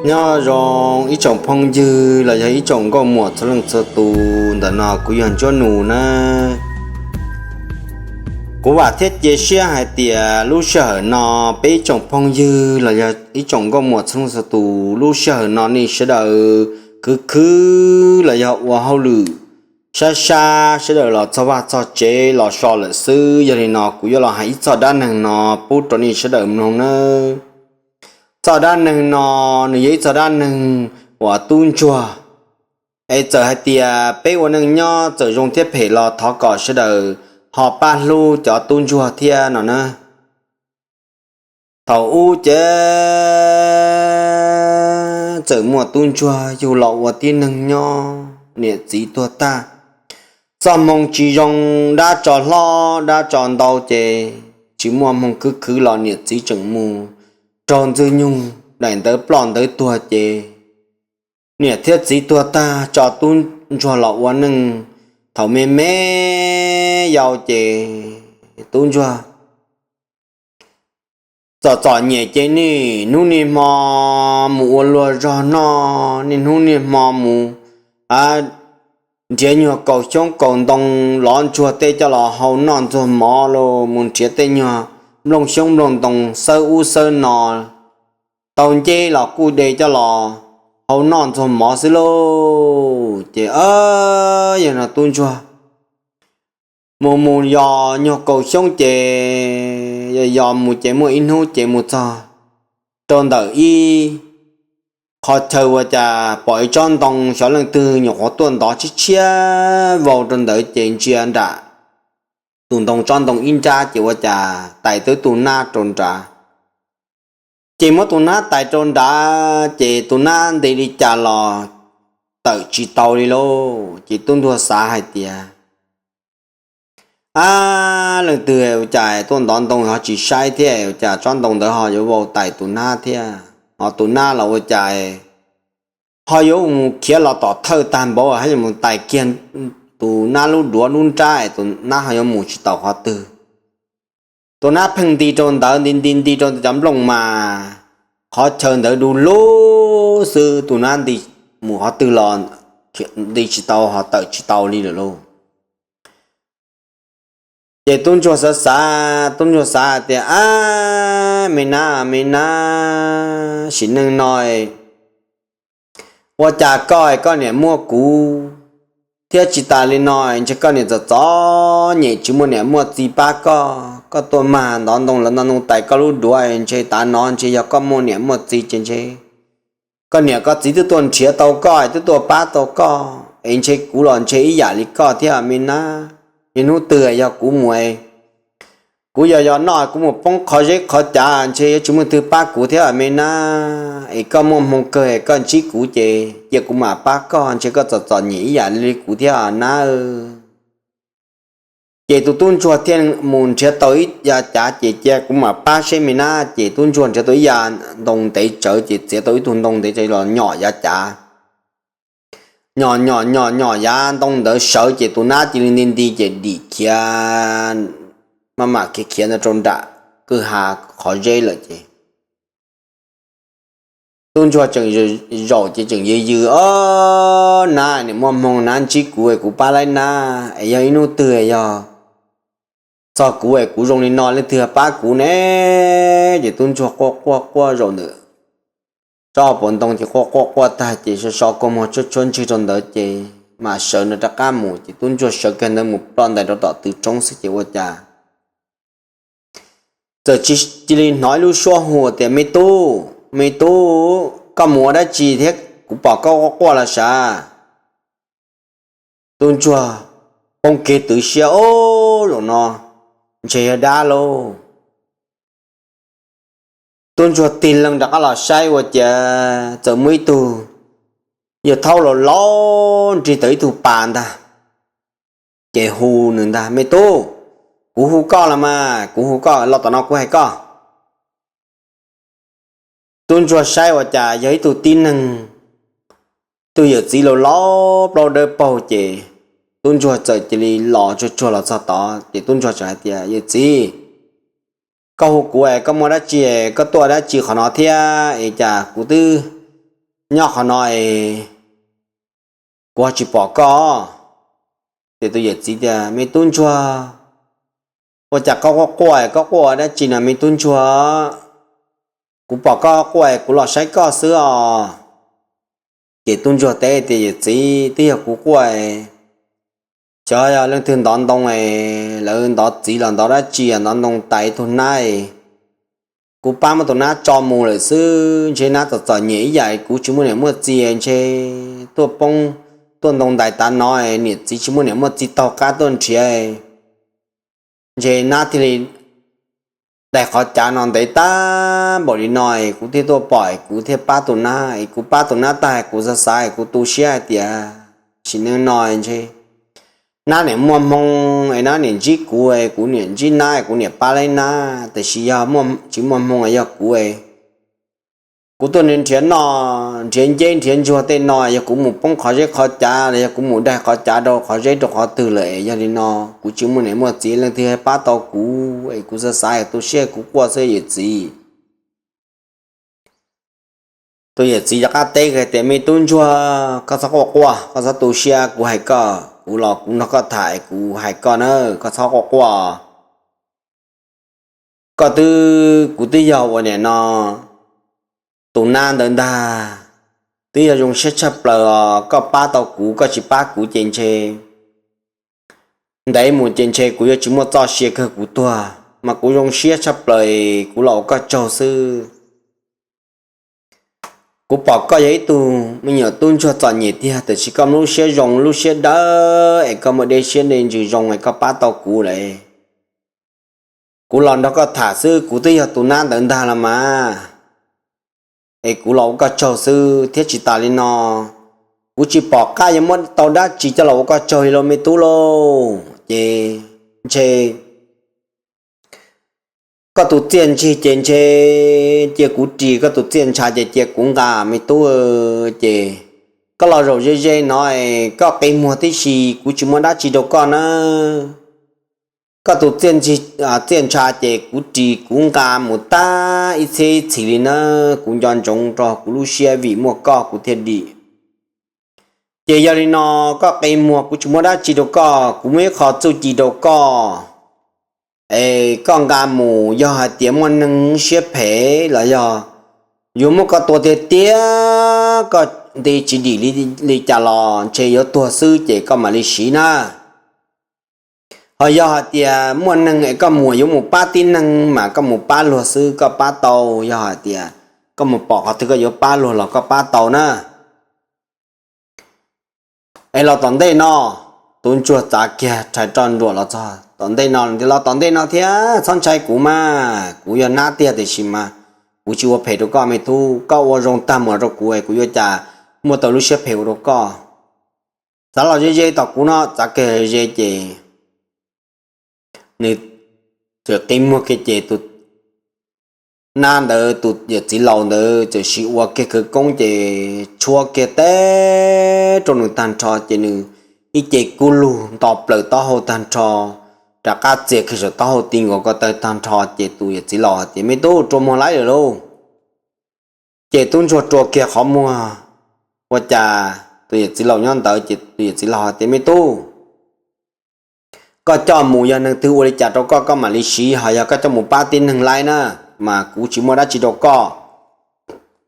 Nyob zoo ib tsoom phooj ywg los yog ib tsoom nkauj muam txhua leej txhua tus, ntawm no kuv yog Ntsuab Nus na. Kuv vam thiab cia siab hais tias lub sij hawm no peb ib tsoom phooj ywg los yog ib tsoom nkauj muam txhua leej txhua tus, lub sij hawm no nej sawv daws khwv khwv los yog ua hauj lwm sab sab, sawv daws los txog vaj txog tsev los so lawm xwb. Yog li no kuv yuav los hais ib txoj dab neeg no pub rau nej sawv daws mloog nawb. Txoj dab neeg no nws yog ib txoj dab neeg uas tub ntsuag, es txawm hais tias peb ua neej nyob txawm zoo thiab phem los thov kom sawv daws ho pab hlub cov tub ntsuag thiab no na. Thaum ub ces txawm muaj tub ntsuag yug los ua tib neeg nyob, niam txiv tuag tag, txoj hmoo tsis zoo, dab tso hlob dab tso ntau ces tsis muaj hmoo khwv khwv los niam txiv tseem mus raug ntxwg nyoog daim ntawv ploj ntawv tuag ces niam thiab txiv tuag tag tso tub ntsuag los ua neej. Thaum me me yau ces tub ntsuag txom txom nyem ces niaj hnub niaj hmo mus ua luag zog noj, niaj hnub niaj hmo mus nrhiav nyuag kaus xyoob kaus ntoo, lov ntsuag tej coj los hau noj ntxuag mov los mus nrhiav tej nyuag nplooj xyoob nplooj ntoo xawb ub xawb no, tau nceb los kuj de coj los hau noj ntxuag mov xwb lauj. Ces yog no tub ntsuag mus mus yos nyuag kaus xyoob ces yos yos mus ces muaj ib hnub ces mus txog rau ntawm ib qho chaw ua cas pom ib tsob ntoo, xyov leej twg nyuam qhuav tuaj ntov tshiab tshiab vau rau ntawd ces ntsia nram tus ntoo, tsob ntoo ib nrab ces ua cas tais tau tus nab rau nrad. Ces muab tus nab tais rau nrad ces tus nab nti li cas los tawm tsis tau li lauj. Ces tub ntsuag xav hais tias, ab, leej twg ua cas tuaj ntov ntoo ho tsis saib thiab, ua cas tsob ntoo ntawd ho yuav vau tais tus nab thiab, ho tus nab los ua cas ho yuav mus khiav los tom thawj tag npaum hab yuav mus tais kiag tus nab lub duav lub nrab, tus nab ho yuav mus tsis tau qhov twg. Tus nab pheej nti rau ntawd, nti nti nti rau ntawd cov nplooj mas qhov chaw ntawd du lug xwb, tus nab nti mus qhov twg los nti tsis tau ho tawm tsis tau li lawm lauj. Ces tub ntsuag xav xav, tub ntsuag xav tias, ab, me nab, me nab, sim neej no ua cas koj, koj niam muaj kuv thiab tsis tas li no ntshe koj niam txom txom nyem tsis muaj niam muaj txiv pab koj, koj tuaj mag ntov ntoo lawv ntov ntoo tais koj lub duav, ntshe tav no ntshe yog koj muaj niam muaj txiv ces ntshe koj niam koj txiv twb tuaj nrhiav tau koj, twb tuaj pab tau koj, es ntshe kuv los ntshe ib yam li koj thiab me nab. Niaj hnub twg yog kuv mus, kuv yog yog noj kuv mus poob qhov zeb qhov cav ntshe yuav tsis muaj twg pab kuv thiab me nab. Es koj muaj hmoo kawg es koj ntsib kuv ces cia kuv mam pab koj, ntshe koj txom txom nyem ib yam li kuv thiab nab. Ces tus tub ntsuag thiaj mus nrhiav tau ib yav cav ces cia kuv mam pab seb me nab. Ces tub ntsuag nrhiav tau ib yav ntoo ntev tsawv ces txiav tau ib tug ntoo ntev tsawv los nyom yav cav. Nyom nyom nyom nyom yav ntoo ntawd sawv ces tus nab cia li nti nti ces dim khiav, maj mam khiav khiav ntawd rau nram kwj ha qhov zeb lawm ces tub ntsuag tseem zaum ces tseem yws yws, ob, nab, niam muaj hmoo nab ntsib kuv, kuv pab laib nab, es yog ib hnub twg yog txog kuv es kuv zoo li no leej twg pab kuv ne? Ces tub ntsuag quaj quaj quaj zaum ntawm tsob puas ntoo ces quaj quaj quaj tag ces so so kua muag tshuab tshuab ntswg rau ntawd ces mam sawv nws rov qab mus. Ces tub ntsuag sawv kiag ntawd mus ploj ntais rau tom tw roob xwb ces ua cas txawm cia li hnov ib lub suab hu tias, me tub, me tub, koj mus ua dab tsi thiab kuv pom koj quaj quaj los sav? Tub ntsuag poob kev twv siab, ob, zaum no ntshe yog dab lauj. Tub ntsuag tig leeg rov qab los saib ua cas txawm muaj ib tug yawg thaub laus laus nrig tawm ib tug pas ntag. Ces hu nws ntag, me tub, kuv hu koj los mas, kuv hu koj los tom no kuv hais koj. Tub ntsuag saib ua cas yog ib tug tib neeg, tus yawm txiv laus laus plaub dawb paug ces tub ntsuag txawm cia li los tsuag tsuag los txog tod ces tub ntsuag txawm hais tias, yawm txiv, koj hu kuv es koj muaj dab tsi, koj tuaj dab tsi qhov no thiab es cas kuv twb nyob qhov no es kuv ho tsis pom koj. Ces tus yawm txiv tias, Me tub ntsuag, ua cas koj quaj quaj, koj quaj ua dab tsi no me tub ntsuag? Kuv pom koj quaj kuv los saib koj xwb os. Ces tub ntsuag teb tias, Yawm txiv, twb yog kuv quaj, xyov yog leej twg ntov ntoo, lawv ntov txiv los ntov dab tsi, ntov ntoo tais tus nab, kuv pab muab tus nab tso mus lawm xwb. Ntshe nab txom txom nyem ib yam kuv tsis muaj niam muaj txiv, ntshe tuaj poob tuaj ntoo ntais tav no, niam txiv tsis muaj niam muaj txiv taug qab tuaj nrhiav, ntshe nab thiaj li daig qhov cav no ntev tag npaum li no, kuv thiaj tuaj pom, kuv thiaj pab tus nab. Kuv pab tus nab tag, kuv xav xav, kuv tu siab hais tias, sim neej no ntshe nab niam muaj hmoo es nab niam ntsib kuv, kuv niam ntsib nab, kuv niam pab laib nab, tiam sis yog tsis muaj hmoo yog kuv, kuv tuaj nrhiav noj nrhiav nceb nrhiav ntsuag tej no, yog kuv mus poob qhov zeb qhov cav los yog kuv mus daig qhov cav rau qhov zeb rau qhov twg lawm, yog li no kuv tsis muaj niam muaj txiv, leej twg pab tau kuv? Es kuv xav xav, tu siab, kuv quaj xwb yawm txiv. Tus yawm txiv rov qab teb hais tias, Me tub ntsuag, koj txhob quaj quaj, koj txhob tu siab, kuv hais koj, kuv los kuv nrog koj tham, kuv hais koj na, koj txhob quaj quaj. Koj twb, kuv twb yog ua niam no tus nab ntawd ntag, twb yog zoo siab tshaj plaws os. Koj pab tau kuv, koj tsis pab kuv ces ntshe ntev mus ces ntshe kuv yuav tsis muaj txoj sia kawg kuv tuag, mas kuv zoo siab tshaj plaws, kuv los ua koj tsaug xwb. Kuv pom koj yog ib tug me nyuam tub ntsuag txom nyem tiag, tiam sis koj muaj lub siab zoo lub siab dawb es koj muaj dej siab dej ntsws zoo es koj pab tau kuv lawm. Kuv los nrog koj tham xwb, kuv twb yog tus nab ntawd ntag los mas, es kuv los ua koj tsaug xwb thiab. Tsis tas li no, kuv tsis pom qab yuav muab tau dab tsi coj los ua koj tsaug li lauj me tub lauj. Ces ntshe koj tus txiaj ntsig ces ntshe cia kuv ris, koj tus txiaj ntsha ces cia kuv nqa me tub. Ces koj los zaum ze ze no, koj qi muag tib si, kuv tsis muab dab tsi rau koj na. Koj tus txiaj ntsig, txiaj ntsha ces kuv ris kuv nqa mus tag ib txhiab ib txhis li na. Kuv nco ntsoov rau kuv lub siab vim muaj koj kuv thiaj dim. Ces yog li no, koj qi muag, kuv tsis muab dab tsi rau koj, kuv muab ib qho txuj ci rau koj, es koj nqa mus. Yog hais tias muaj neeg siab phem los yog yuav muab koj tua tiag tiag, koj nti tsis dim li cas los ntshe yuav tuag xwb ces koj mam li siv na. Ho yog hais tias muaj neeg es koj mus yuav mus pab tib neeg mas koj mus pab luag xwb koj pab tau. Yog hais tias koj mus pom qhov twg koj yuav pab luag los koj pab tau na. Es los tom ntej no, tub ntsuag txav kiag rhais roj nruam los txog tom ntej no, los tom ntej no thiab, txhob ntshai kuv mas, kuv yog nab tiag tiam sis mas kuv tsis ua phem rau koj me tub, koj ua zoo tag mus rau kuv, kuv yuav cas muaj tau lub siab phem ua rau koj. Txav los ze ze tom kuv no, txav kiag ze ces nws txawm qi muag kiag ces tus nab ntawd, tus yawm txiv laus ntawd txawm sim ua kiag khawv koob ces tshuab kiag teb rau nws tag nrho ces nws ib ce kub lug nto plaws taub hau tag nrho, rov qab txias kiag saum taub hau ti nkaus ko taw tag nrho ces tus yawm txiv laus hais tias, Me tub, rua muag laib lawm lauj. Ces tub ntsuag rua kiag qhov muag, ua cas tus yawm txiv laus nyob ntawd ces tus yawm txiv laus hais tias, Me tub, koj coj mus yog neeg twg ua li cas rau koj, koj mam li siv, ho yog koj coj mus pab tib neeg laib na, mas kuv tsis muaj dab tsi rau koj.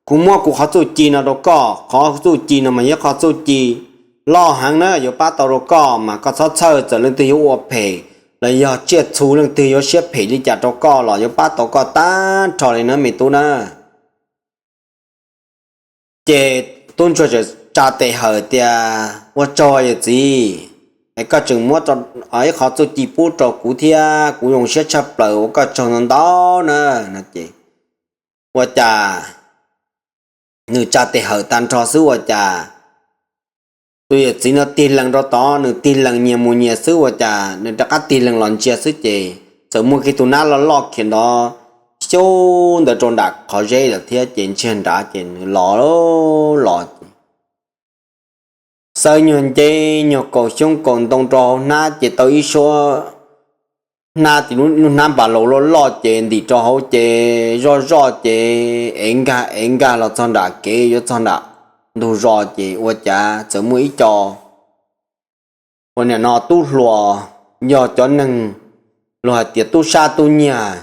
Kuv muab kuv qhov txuj ci no rau koj, qhov txuj ci no mas yog qhov txuj ci loj heev na, yuav pab tau rau koj, mas koj txhob txhawj, txawm leej twg yuav ua phem los yog tsiaj txhu leej twg yuav siab phem li cas rau koj los yuav pab tau koj tag nrho li na me tub na. Ces tub ntsuag txawm tsa tes hawm tias, Ua tsaug yawm txiv, es koj tseem muab ib qhov txuj ci pub rau kuv thiab, kuv zoo siab tshaj plaws, ua koj tsaug ntau ntau na. No ces ua cas nws tsa tes hawm tag nrho xwb ua cas tus yawm txiv no tig lees rau tod, nws tig lees nyias mus nyias xwb ua cas nws rov qab tig lees los ntsia xwb ces txawm muaj kiag tus nab loj loj khiav ntov xyuv ntawd rau nram qhov zeb lawm thiab ces ntsiag nrad ces nws los los ces xawb nyuag nceb nyuag kaus xyoob kaus ntoo rau hauv hnab ces tau ib suab hnab, lub hnab npas laus loj loj ces ntim rau hauv ces zoj zoj ces ev nkag ev nkag los txog nram kev yuav txog nram ntug zos ces ua cas txawm muaj ib co ua niam no tub hluas, yog cov neeg luag hais tias tub sab tub nyiag,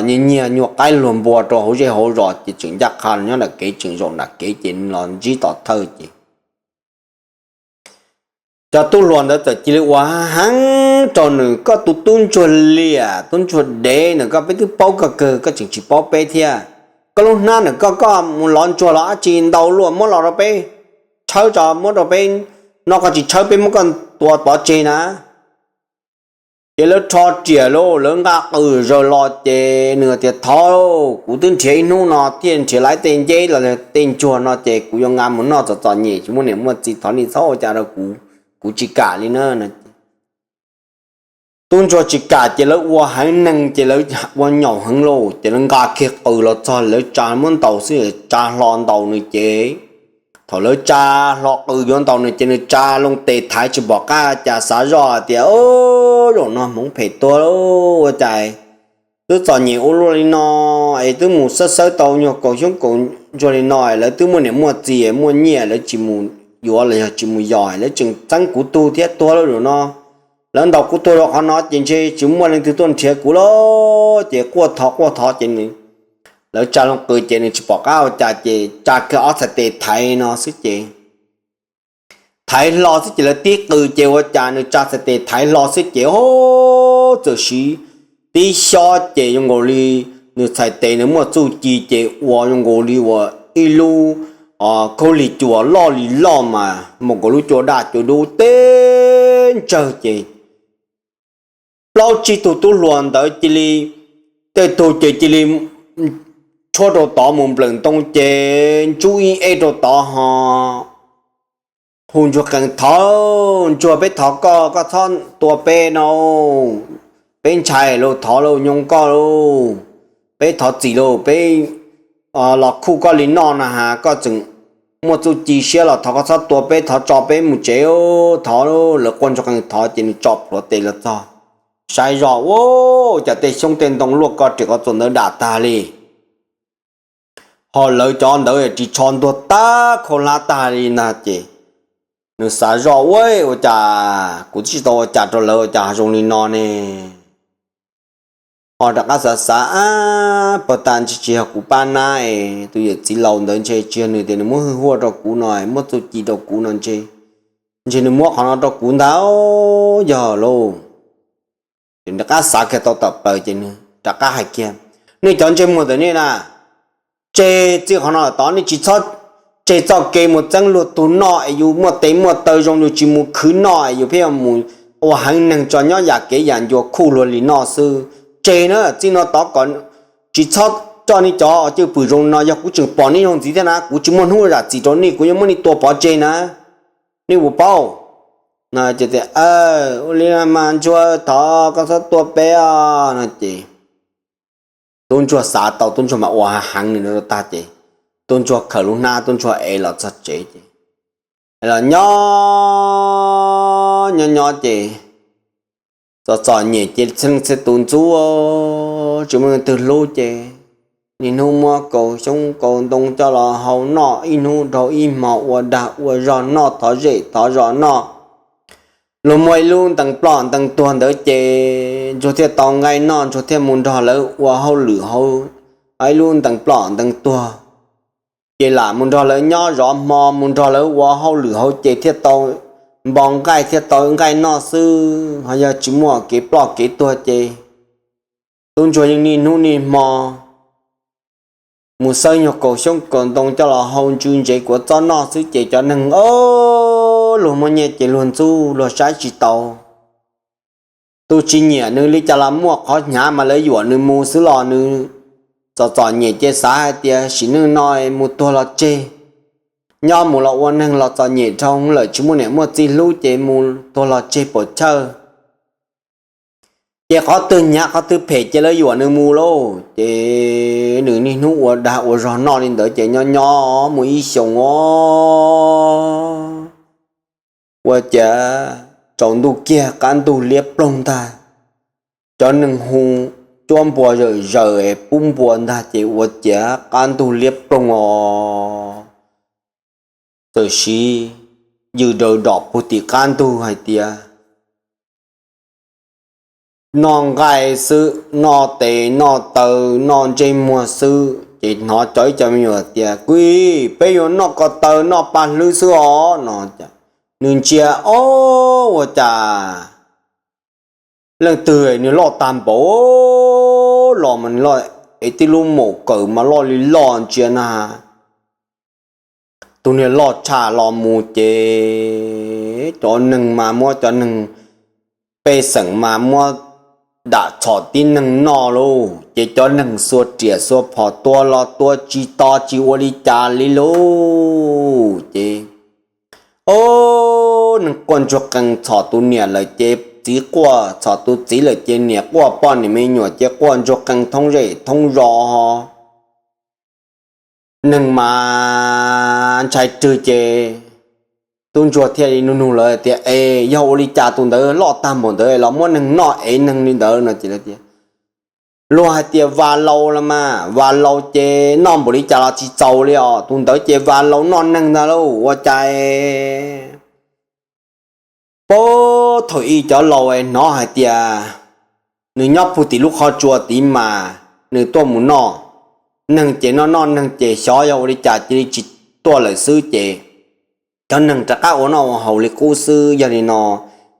nyiag nyiag nyuag qaib luag npua rau hauv zej hauv zos ces tseem ncaj qha los nyob nram kev, tseem zaum nram kev ces los ntsib tom thawj ces cov tub hluas ntawd txawm cia li ua heev rau nws, koj tus tub ntsuag liam tub ntsuag dev ntawm koj, peb twb paub koj kawg koj tseem tsis paub peb thiab. Koj lub hnab ntawm koj, koj mus lov ntsuag los dab tsi ntau luaj, muab los rau peb tshawb tso, muab rau peb noj, koj tsis tshawb peb muab koj tua pov tseg na. Ces lawv rho riam lauj, lawv nqa qws zaws los ces nws tias thov, kuv twb nrhiav ib hnub no thiaj nrhiav lawm tej nceb los tej ntsuag no ces kuv yuav nqa mus noj txom txom nyem tsis muaj niam muaj txiv, thov nej txhob ua cas rau kuv, kuv tsis kam li na. Tub ntsuag tsis kam ces lawv ua heev neeg ces lawv ua nyaum heev lauj, ces lawv nqa kiag qws los txog lawv tsa muab ntaus xwb, tsa hlo ntaus nws ces thaum lawv tsa hlo qws yuav ntaus nws ces nws tsa loo tes thaiv tsis pom qab cas, xav zoj tias zaum no hmoov phem tuag lauj, ua cas twb txom nyem ua luaj li no es twb mus xawb xawb tau nyuag kaus xyoob kaus ntsuag li no, lawv twb muaj niam muaj txiv muaj nyiaj, lawv tsis mus yuav los yog tsis mus yos, lawv tseem txeeb kuv tug thiab tuag lauj zaum no. Lawv ntaus kuv tuag rau qhov no ces ntshe tsis muaj leej twg tuaj nrhiav kuv lauj, ces quaj thov quaj thov ces nws, lawv tsa loo qws ces nws tsis pom qab ua cas ces tsa kiag ob txhais tes thaiv no xwb ces thaiv hlo xwb ces lawv tib qws ces ua cas nws tsa txhais tes thaiv hlo xwb ces txawm siv tib xyob ces zoo nkaus li nws txhais tes nws muaj txuj ci ces ua zoo nkaus li uas ib lub khaub lig cua loj li loj mas mus nkaus lub cua daj cua dub teb ntsawg ces plaub tsib tug tub hluas ntawd cia li, tej tug ces cia li tshuab rau tod mus nplawm ntoo ces ntsub ib eb rau tod ho hu ntsuag qees, thov ntsuag, peb thov koj, koj txhob tua peb no, peb ntshai lauj, thov lauj, nyoo koj lauj, peb thov txim lauj, peb los khuj koj li noj na has, koj tseem muaj txuj ci siab los thov koj txhob tua peb, thov tso peb mus tsev, thov. Lawv quaj ntsuag qees thov ces nws tso plhuav tes los txog, saib zoj ua cas tej xyoob tej ntoo luaj ko riam ko txuas ntawd dam tag li, ho lawv cov ntawd ris tsho ntuag tab khau hlab tag li ntag ces nws xav zoj ua, ua cas kuv twb tsis tau ua cas rau lawv ua cas zoo li no ne. Ho rov qab xav xav, ab, puag ta ntshe tsis yog kuv pab nab es tus yawm txiv laus ntawd ntshe tsis yog nws tias nws muab hwj huaj rau kuv no, muab txuj ci rau kuv no ntshe, ntshe nws muab qhov no rau kuv ntag, yog lauj. Ces nws rov qab xav kiag tau tawm plaws ces nws rov qab hais kiag, nej cov ntsej muag ntawm nej na, tseg txij qhov no tod, nej tsis txhob tseg txoj kev mus txeeb luag tug noj es yus muaj tes muaj taw zoo yus tsis mus khwv noj es yus pheej yuav mus ua heev neeg tso nyob yam kev yam ncua khuj luag li noj xwb. Tseg na, txij no tod kom tsis txhob coj nej cov cwj pwm zoo no, yog kuv tseem pom nej zoo ntxiv thiab na kuv tsis muaj hnub zam txim rau nej, kuv yuav muab nej tua pov tseg na, nej puas paub? Ces tias, ua li mas ntsuag, thov koj txhob tua peb os no ces tub ntsuag xav tau, tub ntsuag mas ua heev li no rau tag ces tub ntsuag khaws lub hnab tub ntsuag ev los txog tsev ces los nyob nyob nyob ces txom txom nyem ces txhia leej txhia tus ntxub, tsis muaj leej twg hlub ces niaj hnub muab kaus xyoob kaus ntoo coj los hau noj, ib hnub dhau ib hmo ua dag ua zog noj, thov zej thov zos noj. Luag muaj ib lub ntees ploj ntees tuag ntawd ces ntsuag thiaj tau nqaij noj, ntsuag thiaj mus nrog lawv ua hauj lwm hauv ib lub ntees ploj ntees tuag. Ces lam mus nrog lawv nyob zov hmo, mus nrog lawv ua hauj lwm hauv ces thiaj tau npo nqaij thiaj tau nqaij noj xwb, ho yog tsis muaj kev ploj kev tuag ces tub ntsuag yeej niaj hnub niaj hmo mus xawb nyuag kaus xyoob kaus ntoo coj los hau ntsw ntsev kuav txob noj xwb ces cov neeg o, luag muaj nyiaj ces luag ntxub luag saib tsis taus. Tus tsis nyiam nws li cas los muaj qhov hnyav mas lawv yuam nws mus xwb los nws txom txom nyem ces xav hais tias sim neej no mus tuag los tseg, nyob mus los ua neeg los txom nyem dhau lawm tsis muaj niam muaj txiv hlub ces mus tuag los tseg pam chawj. Ces qhov twg hnyav qhov twg phem ces lawv yuam nws mus lauj. Ces nws niaj hnub ua dag ua zog noj li ntawd ces nyob nyob mus ib xyoos o, ua cas tsaus ntuj kiag qab ntug liab ploog ntag. Cov neeg hu cuab npua zawm zaws pub npua ntag ces ua ciav qab ntug liab ploog os. txawm siv yws daws dom puag tim qab ntug hais tias noj nqaij xwb, noj tes noj taw, noj ntsej muag xwb. Ces hnov cov ib co me nyuam tias, Kuv ib, peb yuav noj ko taw noj pa hlwb xwb os no. Nws ntsia, ob, ua cas leej twg nws loj tag npaum los mas nws loj, es tib lub maum kawm mas loj li loj ntsia na. Tus niag loj tshaj los mus ces cov neeg mas muab cov neeg pej xeem mas muab dam txhom tib neeg noj lauj, ces cov neeg xuas riam xuas phom tua los tua tsis to tsis ua li cas li lauj. Ces ob, neeg quaj ntsuag qees txhom tus niam lawm ces txiv quaj, txhom tus txiv lawm ces niam quaj, poj niam me nyuam ces quaj ntsuag qees thoob zej thoob zos. Neeg mas ntshai rwg ces tub ntsuag thiaj li nug nug lawv tias, Es yog ua li cas tus ntawd loj tag npaum ntawd los muab neeg noj ev neeg li ntawd no? Ces lawv tias, Luag hais tias Vas Laus los mas, Vas Laus ces noj npaum li cas los tsis txaus li os, tus ntawd ces Vas Laus noj neeg ntag lauj. Ua cas pab thaum ub cov laus hnov hais tias nws nyob puag tim lub qhov tsua tid mas nws tuaj mus noj neeg ces noj noj neeg ces xyov yog ua li cas cia li tsis tuaj lawm xwb ces cov neeg rov qab ua noj ua haus li qub xwb. Yog li no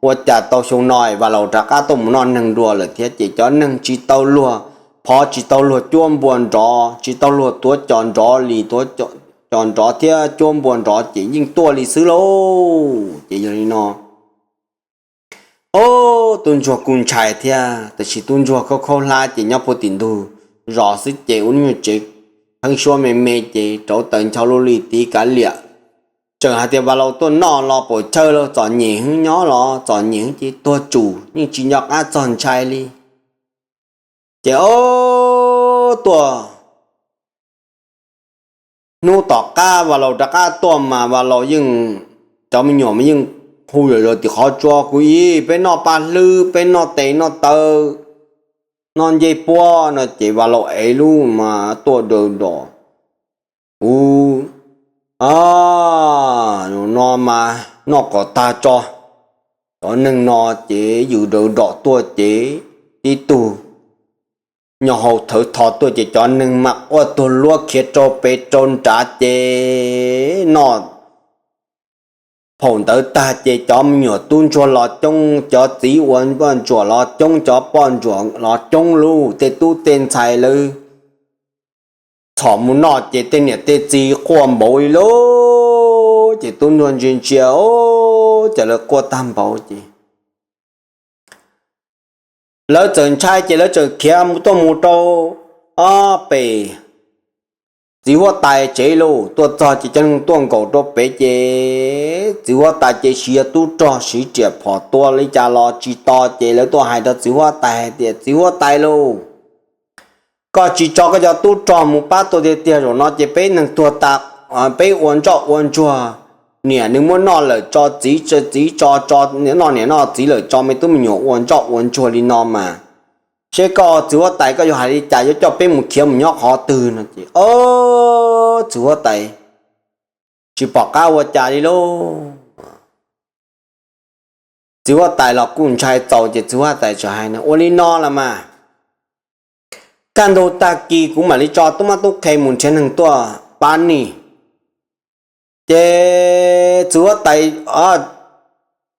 ua cas tau xyoo no Vas Laus rov qab tuaj mus noj neeg dua lawm thiab ces cov neeg tsis tau luag phov, tsis tau luag cuab npua nrov, tsis tau luag tuav cos nrov li, tuav cos nrov thiab cuab npua nrov ces yeej tuaj li xwb lauj. Ces yog li no ob, tub ntsuag kuj ntshai thiab, tab sis tub ntsuag khaub khaub hlab ces nyob puag tim ntug zos xwb ces ua lub nyuag tsev pheeb suab me me ces rauv taws ncho lub li tiv kav liam. Tseem hais tias Vas Laus tuaj noj los pam chawj los txom nyem hwb, nyob los txom nyem hwb ces tuag tsum yeej tsis nco qab txog ntshai li. Ces ob, tuaj hnub tom qab Vas Laus rov qab tuaj mas Vas Laus yeej, cov me nyuam mas yeej hu zom zaws tim qhov tsua, Kuv ib, peb noj paj hlwb, peb noj tes noj taw, noj ncej puab no. Ces Vas Laus ev lub mas tuaj daws nrom, Kuv, no mas noj kom tag tso. Cov neeg no ces yws daws nrom tuaj ces tib tug nyo hau thawv tho tuaj ces cov neeg mas quaj tuag luab khiav rau pem rau nrad ces noj phaum ntawd tag ces cov me nyuam tub ntsuag los coob, cov txiv ua ntsuam los coob, cov poj ntsuam los coob lauj, tej tub tej ntxhais lawv txhom mus noj ces tej niam tej txiv quaj npaum li lauj. Ces tub ntsuag ntsia ntsia, o, cas lawv quaj tag npaum ces lawv txawm ntshai ces lawv txawm khiav mus tuaj mus rau ob pem txiv huab tais tsev lauj. Tuaj txog ces cov neeg tuaj nkaum rau pem ces txiv huab tais ces siv tub rog siv riam phom tua li cas los tsis to ces lawv tuaj hais rau txiv huab tais hais tias, Txiv huab tais lauj, koj tsis tso koj cov tub rog mus pab tuaj tiag tiag, zaum no ces peb neeg tuag tas, peb ua ntsoj ua ntsuag, niam nws muab noj lawm tso, txiv txiv tso, noj niam noj txiv lawm tso, me tub me nyuam ua ntsoj ua ntsuag li no mas, seb koj txiv huab tais koj yuav hais li cas, yuav coj peb mus khiav mus nyob qhov twg no? Ces o, txiv huab tais tsis pom qab ua cas li lauj. Txiv huab tais los kuj ntshai txaus ces txiv huab tais txawm hais, Ua li no los mas, kaj ntug tag kis kuv mam li tso tub mab tub qhe mus nrhiav neeg tuaj pab nej. Ces txiv huab tais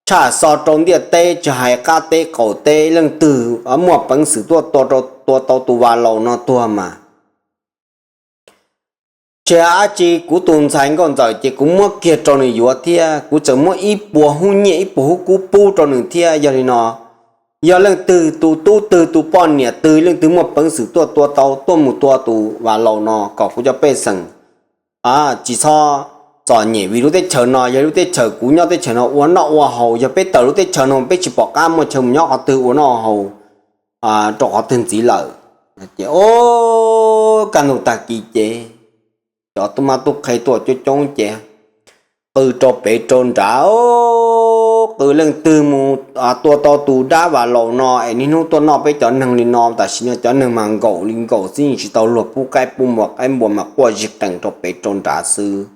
tshaj xo rau ntiaj teb tsis hais qab teb qaum teb, leej twg muaj peev xwm tuaj tua tau tus Vas Laus no tuag mas, tsis hais dab tsi kuv tus ntxhais nkauj ntxawm ces kuv muab kiag rau nws yuav thiab, kuv txawm muab ib puas hub nyiaj ib puas hub kub pub rau nws thiab. Yog li no, yog leej twg tus tub twg tus poj niam twg leej twg muaj peev xwm tuaj tua tau, tuaj mus tua tus Vas Laus no kom kuv cov pej xeem tsis txhob txom nyem, vim lub teb chaws no yog lub teb chaws kuv nyob, teb chaws no ua noj ua haus, yog peb tawm lub teb chaws no peb tsis pom qab muaj chaw mus nyob qhov twg ua noj haus rau qhov twg ntxiv lawm. Ces o, kaj ntug tag kis ces cov tub mab tub qhe tuaj coob coob ces qw rau pem rau nrad, qw leej twg mus tua tau tus dab Vas Laus no es niaj hnub tuaj noj peb cov neeg li no. Tam sim no cov neeg mas nkaum li nkaum xwb, yeej tsis tau luag pub qaib pub npua, qaib npua mas quaj zig qees rau pem rau nrad xwb.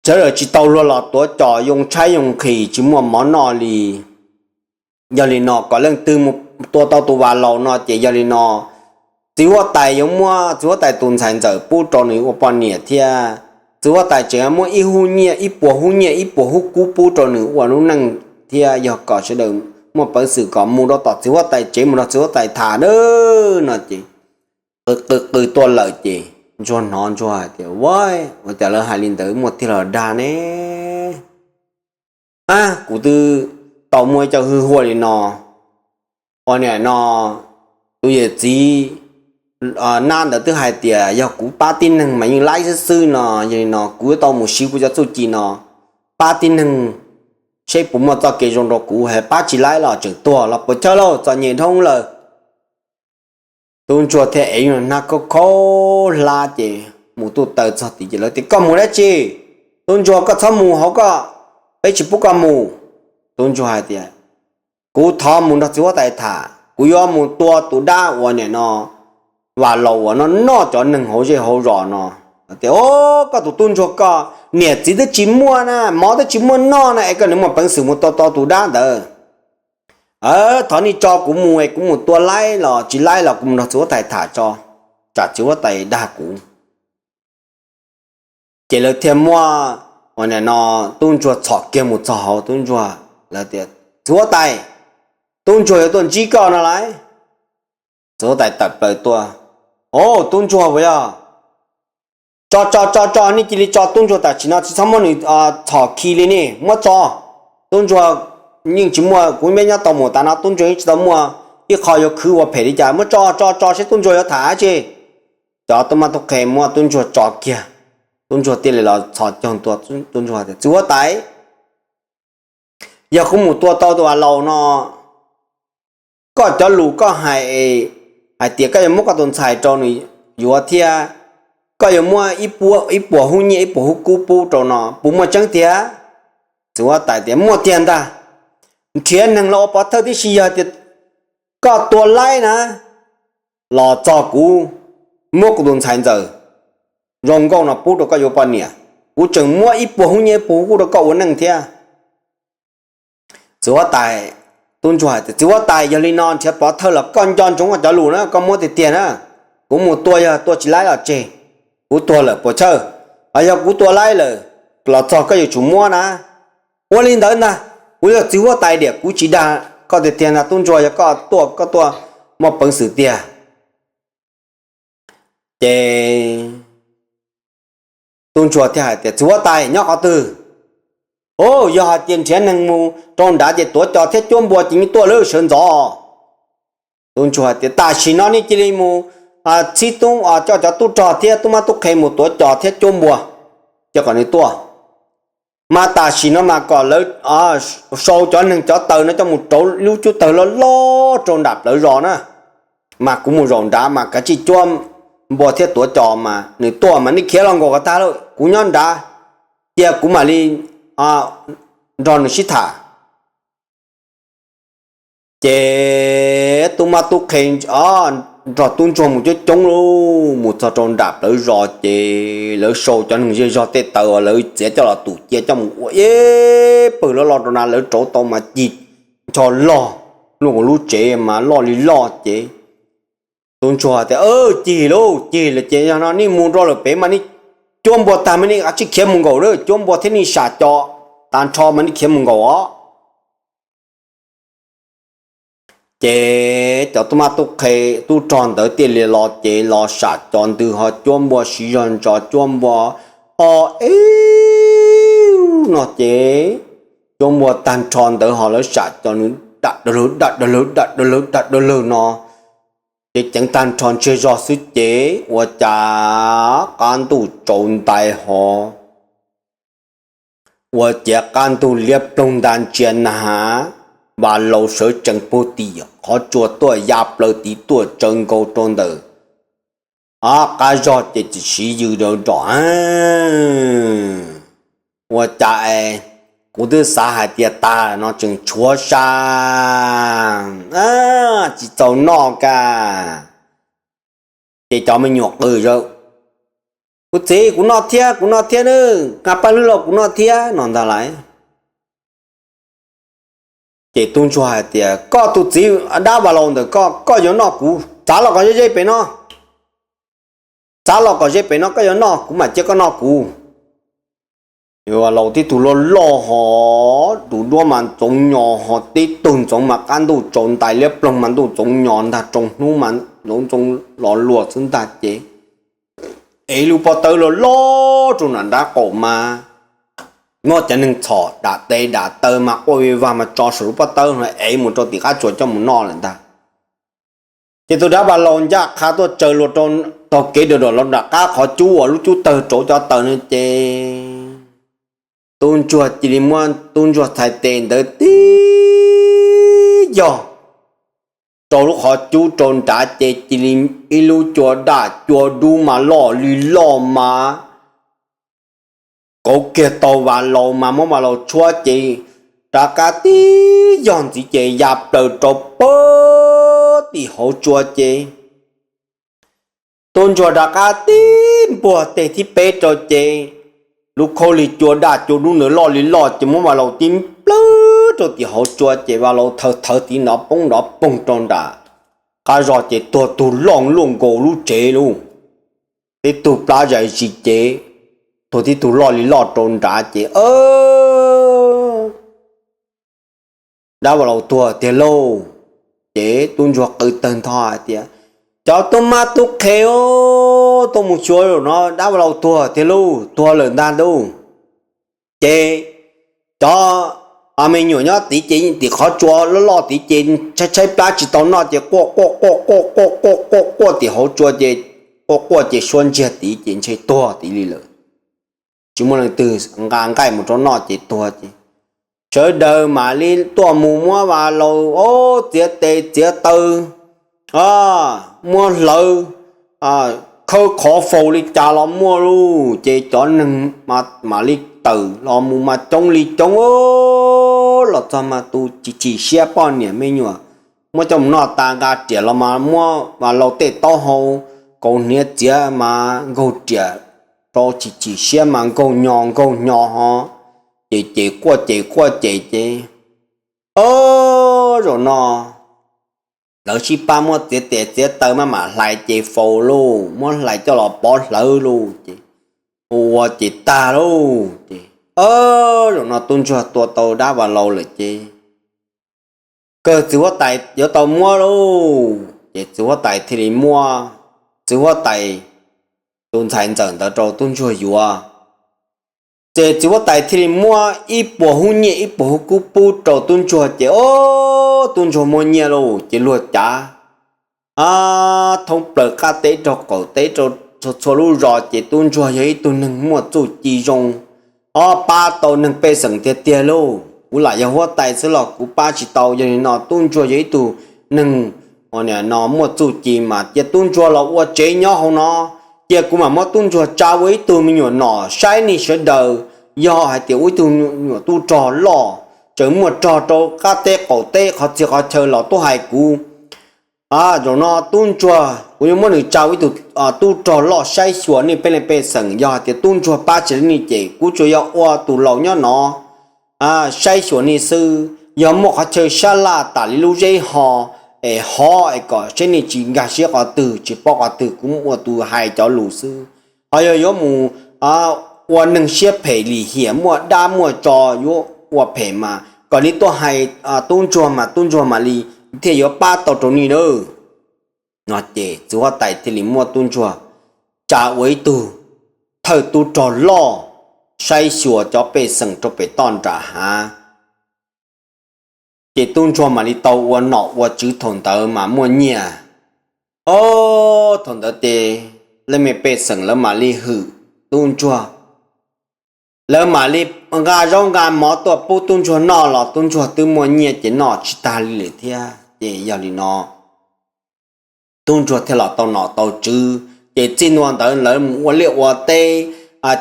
sawv daws tsis tau luag los tuav cos yoo tshaib yoo nqhis tsis muaj mov noj li. Yog li no kom leej twg mus tua tau tus vas laus no ces yog li no txiv huab tais yuav muab txiv huab tais tus ntxhais ntxawm pub rau nws ua poj niam thiab txiv huab tais tseem muab ib hub nyiaj ib puas hub nyiaj ib puas hub kub pub rau nws ua lub neej thiab yog kom sawv daws muaj peev xwm kom mus rau tom txiv huab tais tsev mus nrog txiv huab tais tham na no ces qw qw qw tuaj lawm ces ntsuag hnov ntsuag hais tias, Ua, ua cas lawv hais li ntawd muaj tiag los dag ne? Ab, kuv twb tau muaj ib co hwj huaj li no, ua niam no, tus yawm txiv nab ntawd twb hais tias yog kuv pab tib neeg mas yeej laib xwb xwb no, yog li no kuv yuav tau mus siv kuv cov txuj ci no pab tib neeg seb puas muaj txoj kev zoo rau kuv, hais pab tsis laib los tseem tuag los puas chawj lauj, txom nyem dhau lawm. Tub ntsuag thiaj ev hnab khaub khaub hlab ces mus tuj taw txog tid ces lawv tias, Koj mus dab tsi? Tub ntsuag, koj txhob mus hauv koj, peb tsis pub koj mus. Tub ntsuag hais tias, Kuv thov mus nrog txiv huab tais tham, kuv yuav mus tua tus dab uas niam no vas laus uas no noj cov neeg hauv zej hauv zos no. Tias, Koj tus tub ntsuag, koj niam txiv twb tsis muaj na, mov twb tsis muaj noj na es koj nws muaj peev xwm mus tua tau tus dab ntawd. Thov nej tso kuv mus es kuv mus tua laib los tsis laib los kuv mus nrog txiv huab tais tham tso, tsam txiv huab tais dag kuv. Ces lawv thiaj muab ua niam no tub ntsuag txhom kiag mus txog hauv tub ntsuag, lawv tias, Txiv huab tais, tub ntsuag yuav tuaj ntsib koj no lauj. Txiv huab tais tawm plaws tuaj, Au, tub ntsuag puas yog? Tso tso tso tso, nej cia li tso tub ntsuag tam sim no, tsis txhob muab nws txhom khi li ne, muab tso. Tub ntsuag yeej tsis muaj, kuv nyob tau mus tas no tub ntsuag yeej tsis tau muaj ib qho yuav khwv ua phem li cas, muab tso tso tso seb tub ntsuag yuav tham dab tsi. Cov tub mab tub qhe muab tub ntsuag tso kiag, tub ntsuag thiaj li los txhos caug ntua, tub ntsuag tias, Txiv huab tais, yog kuv mus tua tau tus vas laus no, koj cov lus koj hais hais tias koj yuav muab koj tus ntxhais rau nws yuav thiab koj yuav muab ib puas hub nyiaj ib puas hub kub pub rau no puas muaj tseeb tiag? Txiv huab tais tias, Muaj tiag ntag, nrhiav neeg los ua pov thawj tib si, yog tias koj tua laib na los txog kuv muab kuv tus ntxhais ntxawm zoo nkauj no pub rau koj yuav poj niam, kuv tseem muab ib puas hub nyiaj ib puas hub kub rau koj ua neej thiab. Txiv huab tais, tub ntsuag hais tias, Txiv huab tais, yog li no nrhiav pov thawj los koj nco ntsoov koj cov lus na, koj muab tiag tiag na, kuv mus tua yog tua tsis laib los tseg, kuv tuag lawm puas chawj, ho yog kuv tua laib lawm los txog koj yuav tsum muab na. Ua li ntawd ntag, kuv yog txiv huab tais diam, kuv tsis dag koj tiag tiag ntag tub ntsuag, yog koj tuaj koj tuaj muaj peev xwm tiag. Ces tub ntsuag thiaj hais tias, Txiv huab tais, nyob qhov twg? Au, yog hais tias nrhiav neeg mus rau nrad ces tuav cos thiab cuab npua ces yeej tuaj lawm, sawv ntxov. Tub ntsuag hais tias, Tam sim no nej cia li mus txhib tub, coj cov tub rog thiab tub mab tub qhe mus tuav cos thiab cuab npua, cia kom nws tuaj. Mas tam sim no mas kom lawv sau cov neeg cov taw no coj mus rauv lub cub tawg loj loj rau nram plawv zos na. Mas kuv mus zaum nrad mas kav tsij cuab npua thiab tuav cos, mas nws tuaj mas nej khiav los nkaum kom tag lawm, kuv nyob nrad, cia kuv mam li nrog nws sib tham. Ces tub mab tub qhe nrog tub ntsuag mus coob coob lauj, mus txog rau nram plawv zos ces lawv sau cov neeg zej zog tej taw uas lawv txiav coj los tus cia coj mus ua ib pawg loj loj rau na, lawv rauv tau mas cig ncho log, luaj nkaus lub tsev mas loj li loj ces tub ntsuag tias, Cig lauj, cig lawm ces yog no nej mus rau lawm pem mas nej cuab npua tag mas nej kav tsij khiav mus nkaum lawm, cuab npua thiab nej sam cos tag nrho mas nej khiav mus nkaum os. Ces cov tub mab tub qhe tub rog ntawd thiaj li los ces los sam cos ntws ho cuab npua siv zog ntsos cuab npua o e no ces cuab npua tag nrho ntawd ho lawv sam cos nws dam dam lawg dam dam lawg dam dam lawg dam dam lawg no, ces ceev tag nrho ntsiag zog xwb ces ua cas qab ntuj tsaus ntais ho ua ciav qab ntug liab ploog nta ntsia na has, Vas Laus sawv tsees puag tim qhov tsua tuaj ya plaws tid tuaj tsawv nkaus rau ntawm qab zog ces txawm siv yws rau nrom. Ua cas es kuv twb xav hais tias tag no tseem tshuav sa, tsis txaus noj ka. Ces cov me nyuam qw zaj Kuv txiv, kuv noj thiab, kuv noj thiab nawb, nqa paj hlwb los kuv noj thiab no ntag lauj. Ces tub ntsuag hais tias, koj tus txiv dab vas laus ntawm koj, koj yuav noj kuv, txav los kom ze ze pem no. Txav los kom ze pem no, koj yuav noj kuv mam cia koj noj kuv. Vas laus tib tug loj loj ho, tus duab mas ntxoov nyos ho, tib tug ntxoov mas qab ntuj tsaus ntais liab ploog mas ntuj ntxoov nyos ntag, tsoo hnub mas ntxoov ntxoo los luag xwb ntag ces ev lub pob tawb loj loj rau nram nraub qaum mas muab cov neeg txhom dam tes dam taw mas quaj vij vag mas tso saum lub pob tawb no ev mus rau tim qab tsuas coj mus noj lawm ntag. Ces tus dab vas laus ncaj qha tuaj tsaws luag rau taug kev dawm dawm los nram qab qhov cub uas lub cub tawg rauv cov taws no ces tub ntsuag cia li muab tub ntsuag txhais tes ntawd tib yog rau lub qhov cub rau nrad ces cia li ib lub cua daj cua dub mas loj li loj mas kauv kiag tau vas laus mas muab vas laus tshuab ces rov qab tib yog ntxiv ces ya plaws rau pag tim hauv tsua ces tub ntsuag rov qab tib npuag teg thib peb rau ces lub khaub lig cua daj cua dub ntawd loj li loj ces muab vas laus tib nplawg rau tim hauv tsua ces vas laus thawv thawv tiv nrov poob nrov poog rau nram qab zos ces tuag tug loj luaj nkaus lub tsev lauj. Tib tug plab zais zis ces tuag tib tug loj li loj rau nrad ces dab vas laus tuag tiag lauj. Ces tub ntsuag qw tawg ntho hais tias, cov tub mab tub qhe, tuaj mus xyuas zaum no dab vas laus tuag tiag lauj, tuag lawm ntag lauj. Ces cov me nyuam nyob tid ces tim qhov tsua loj loj tid ces tshaib tshaib plab tsis tau noj ces quaj quaj quaj quaj quaj quaj quaj quaj tim hauv tsua ces quaj quaj ces suab ntsiag tid ces ntshe tuag tid li lawm. Tsis muaj leej twg nqa nqaij mus rau noj ces tuag ces sawv daws mam li tuaj mus muab vas laus txiav tes txiav taw, muab hlawv khawb qhov faus li cas los muaj lauj. Ces cov neeg mam li tawm los mus mas coob li coob los txog mas tus chim chim siab poj niam me nyuam muab coj mus noj tas nqa riam los mas muab vas laus tej taub hau kaus hniav txiav mas nkaug riam rau chim chim siab mas nkaug nyo nkaug nyo ho. Ces ces quaj ces quaj ces ces, o, zaum no lawv sib pab muab txiav tes txiav taw maj mam hlais ces faus lauj, muab hlais coj los pov hlawv lauj ces ua ua ces tag lauj ces, o, zaum no tub ntsuag tua tau dab vas laus lawm ces kawg txiv huab tais yuav tau muab lauj. Ces txiv huab tais thiaj li muab, txiv huab tais tus ntxhais ntxawm ntawd rau tub ntsuag yuav. Ces txiv huab tais thiaj li muab ib puas hub nyiaj ib puas hub kub pub rau tub ntsuag ces, o, tub ntsuag muaj nyiaj lauj ces luag cav thoob plaws qab teb rau qaum teb rau txhua txhua lub zos ces tub ntsuag yog ib tug neeg muaj txuj ci zoo, o, pab tau neeg pej xeem tiag tiag lauj. Kuv lam yog huab tais xwb los kuv pab tsis tau, yog li no tub ntsuag yog ib tug neeg no muaj txuj ci mas cia tub ntsuag los ua tsev nyob hauv no, cia kuv mam muab tub ntsuag tsa ua ib tug me nyuam nom saib nej sawv daws. Yog hais tias ua ib tug me nyuam tub rog loj, tseem muaj rog rau qab teb qaum teb qhov txhia qhov chaw los tuaj hais kuv. Zaum no tub ntsuag kuv yuav muab nws tsa ua ib tug tub rog loj saib xyuas nej peb leej pej xeem. Yog hais tias tub ntsuag pab tsis tau nej ces kuv tsuas yog ua tus laus nyob no saib xyuas nej xwb. Yog muaj qhov chaw sab laj tas li lub zeb ho es hov es kom saib nej tsis nkag siab qhov twg tsis paub qhov twg, kuv ua tus hais cov lus xwb. Ho yog yuav mus ua neeg siab phem lim hiam muaj dab muaj tsov yuav ua phem mas kom nej tuaj hais tub ntsuag mas tub ntsuag mam li thiaj yuav pab tau rau nej nawb. No ces txiv huab tais thiaj li muab tub ntsuag tsa ua ib tug thawj tub rog loj saib xyuas cov pej xeem rau pem toj nram hav. Ces tub ntsuag mam li tau ua nom ua tswv thaum ntawd mas muaj nyiaj. O, thaum ntawd ces leej me pej xeem lawv mam li hwm tub ntsuag, lawv mam li nqa zaub nqa mov tuaj pub tub ntsuag noj los tub ntsuag twb muaj nyiaj ces noj tsis tag li lawm thiab. Ces yog li no tub ntsuag thiaj los tau nom tau tswv. Ces txij ntua ntawd lawv mus ua liaj ua teb,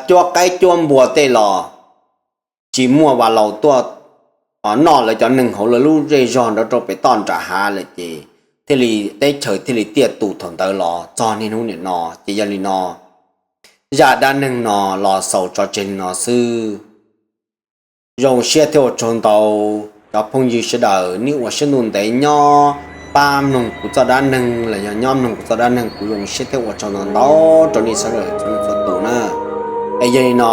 cuab qaib cuab npua tej los tsis muaj vas laus tuaj noj lawv cov neeg hauv lawv lub zej zog nrov rau pem toj nram hav lawm ces thiaj li teb chaws thiaj li tiaj tus thaum ntawd los txog niaj hnub niam no. Ces yog li no zaj dab neeg no los xaus tso tseg li no xwb. Zoo siab thiab ua tsaug ntau cov phooj ywg sawv daws nej ua siab ntuj ntev nyob pab mloog kuv txoj dab neeg los yog nyob mloog kuv txoj dab neeg, kuv zoo siab thiab ua tsaug ntau ntau rau nej sawv daws txhua tus na. Es yog li no,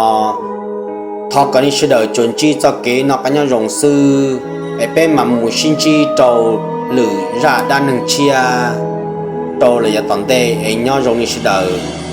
thov kom nej sawv daws tsuas ntsib txoj kev noj qab nyob zoo xwb, es peb mam mus sib ntsib rau lwm zaj dab neeg tshiab rau lawm yav tom ntej es nyob zoo nej sawv daws.